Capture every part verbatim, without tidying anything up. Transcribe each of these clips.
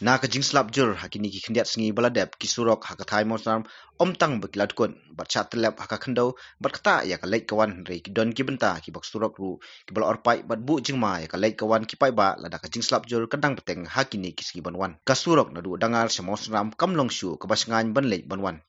Na ka jingslap jur ha kine ki khyndiat sngi ba la dep, ki surok ha ka thaiñ Mawsynram ym tang ba ki la dkut bad shah tyllep ha ka khyndew bad ktah ïa ka leit ka wan, hynrei ki don ki bynta kiba surok ruh kiba la orpait bad buh jingma ïa ka leit ka wan ki paidbah lada ka jingslap jur ka dang bteng ha kine ki sngi ban wan. Ka surok naduh Dangar sha Mawsynram kam long shuh kaba shngaiñ ban leit ban wan.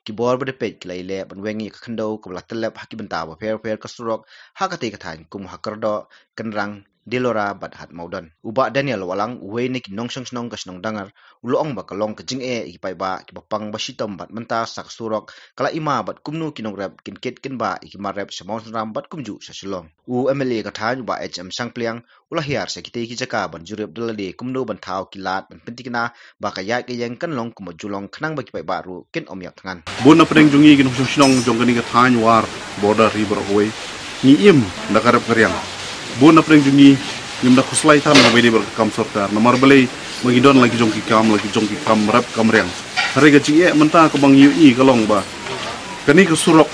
Ki bor ba dei peit ki la ïaleh ban weng ïa ka khyndew kaba la tyllep ha ki bynta bapher bapher ka surok ha katei ka thaiñ, kum ha Kyrdoh, Kynrang, Dilora bad Hat Mawdon. U Bah Daniel Wahlang, uwei na ki nongshong shnong ka shnong Dangar, u la ong ba ka long ka jingeh ïa ki paidbah kiba pang ba shitom bad mynta sa ka surok ka la ima bad kumno ki nongrep kin kit kin bah ïa ki mar rep sha Mawsynram bad kumjuh sha Shillong. U M L A ka thaiñ, u Bah H M Shangpliang, u la hiar sha kitei ki jaka ban jurip da lade kumno ban thaw ki lad ban pynthikna ba ka ïaid ka ïeng kan long kumba ju long, khnang ba ki paidbah ruh kin ym ïap thngan. Bun na pdeng jong ngi ki nongshong shnong jong kane ka thaiñ War border hi baroh kawei, ngi im da ka rep ka riang. Bun na pdeng jong ngi ngim da khuslai than ba dei bad ka kam sorkar, namar balei, ba ngi don la ki jong ki kam, la ki jong ki kam rep kam riang. Hynrei ka jingeh mynta kaba ngi ïohi ka long ba kane ka surok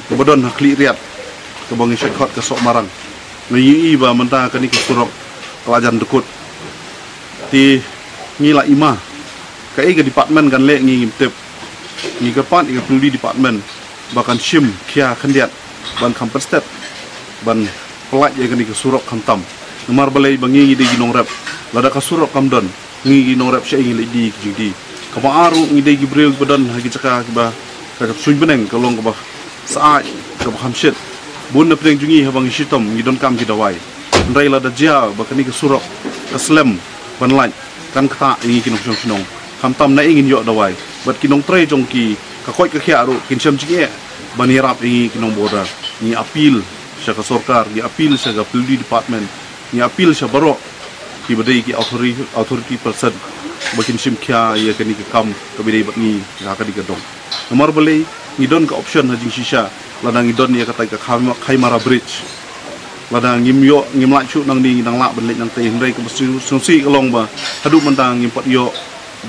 kaba don ha Khliehriat, kaba ngi shait khot ka Sohmarang, ngi ïohi ba mynta kane ka surok ka la jan dkut. Te ngi la ima, kaei ka department kan leh ngi ngim tip. Ngi kyrpad ïa ka P W D department ba kan shim khia khyndiat ban kham pynstet ban pyllait ïa kane ka surok khamtam. Namar balei, ba ngi ngi dei ki nongrep, lada ka surok kam don, ngi ki nongrep shaei ngin leit die ki jingdie. Kaba ar ruh, ngi dei ki briew kiba don ha ki jaka kiba ka suiñ bneng ka long kaba syaid, kaba kham shit. Bun na pdeng jong ngi haba ngi shitom ngi donkam ki dawai. Hynrei lada jia ba kane ka surok ka slem ban lait, kan ktah ïa ngi ki nongshong shnong, khamtam naei ngin ïoh dawai. Bad ki nongtrei jong ki, ka koit ka khiah ruh kin shem jingeh ban ïarap ïa ngi ki nong border. Ngi appeal sha ka sorkar, ngi appeal sha ka P W D department, ngi appeal sha baroh kiba dei ki authority, authority person ba kin shim khia ïa kane ka kam kaba dei bad ngi ha kane ka dong. Namar balei, ngi don ka option ha jingshisha, lada ngi don ïa katai ka Khai-, Khaimara Bridge, lada ngim ïoh, ngim lah shuh nangne, ngi dang lah ban leit nangtei. Hynrei kaba sngewsih ka long ba haduh mynta ngim pat ïoh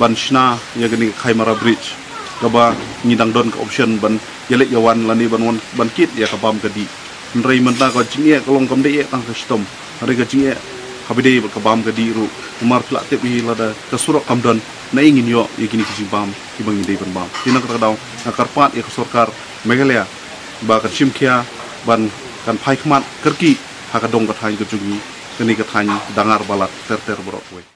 ban shna ïa kane ka Khaimara Bridge, kaba ngi dang don ka option ban ïaleit ïawan lane ban wan ban kit ïa ka bam ka dih. Hynrei mynta ka jingeh ka long kam dei eh tang ka shitom, hynrei ka jingeh kaba dei bad ka bam ka dih ruh. Namar phi lah tip hi, lada ka surok kam don, naei ngin ïoh ïa kine ki jingbam kiba ngi dei ban bam. Te na kata ka daw nga kyrpad ïa ka sorkar Meghalaya ba kan shim khia ban kan phai khmat kyrkieh ha ka dong ka thaiñ ka jong ngi, kane ka thaiñ Dangar Balat ter ter baroh kawei.